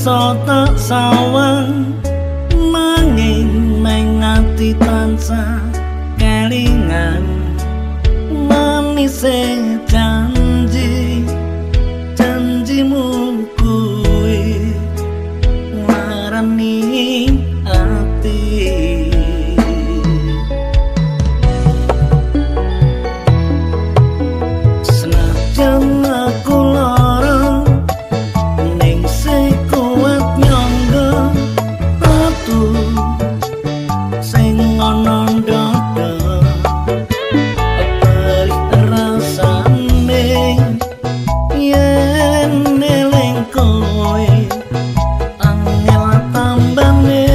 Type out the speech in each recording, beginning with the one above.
iso tak sawang, nanging meng ati tansah kelingan manise janji janjimu kuwi nglarani ati. Senajan aku lara ning sing kuat nyangga ratu sing ana ndada perih rasane yen eling kowe angel tambane.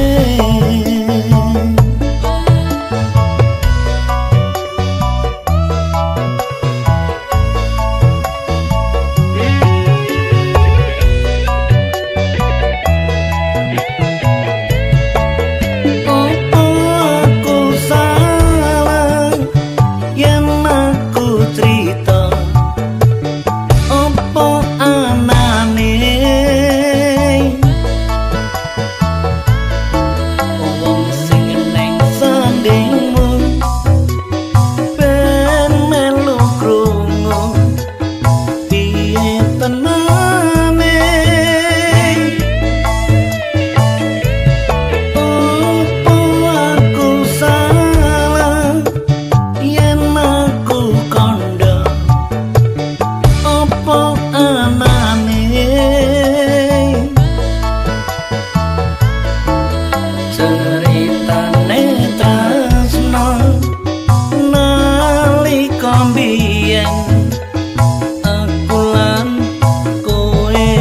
Opo aku salah yen aku crita, opo anane wong sing neng sandingmu ben melu krungu piye tenane. Opo aku salah yen aku kandha, opo anane ceritane tresno nalika mbiyen aku lan kowe.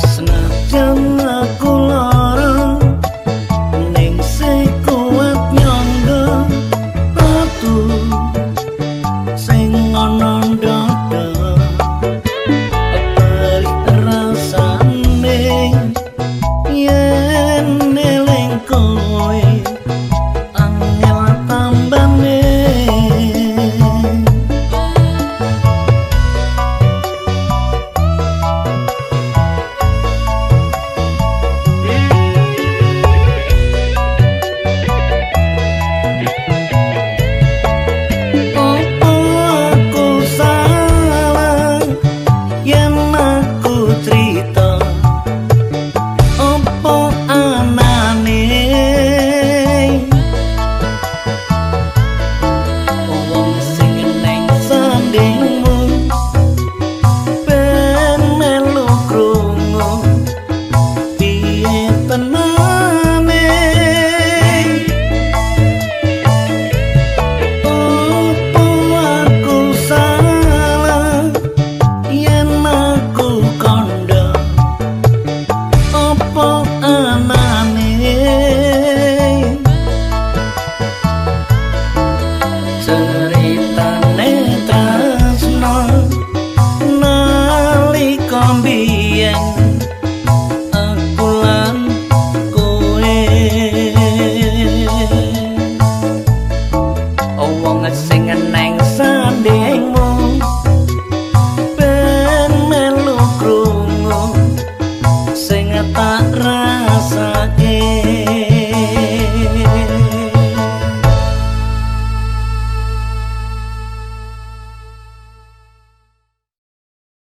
Senajan aku lara ning sing kuat nyangga ratu sing ana ndada perih rasane yen eling kowe angel tambane. Opo aku salah yen aku crita, opo anane wong sing neng sandingmu ben melu krungu piye tenane. Opo aku salah yen aku kandha, opo anane ceritane tresno nalika mbiyen aku lan kowe. Wong sing neng sandingmu ben melu krungu sing tak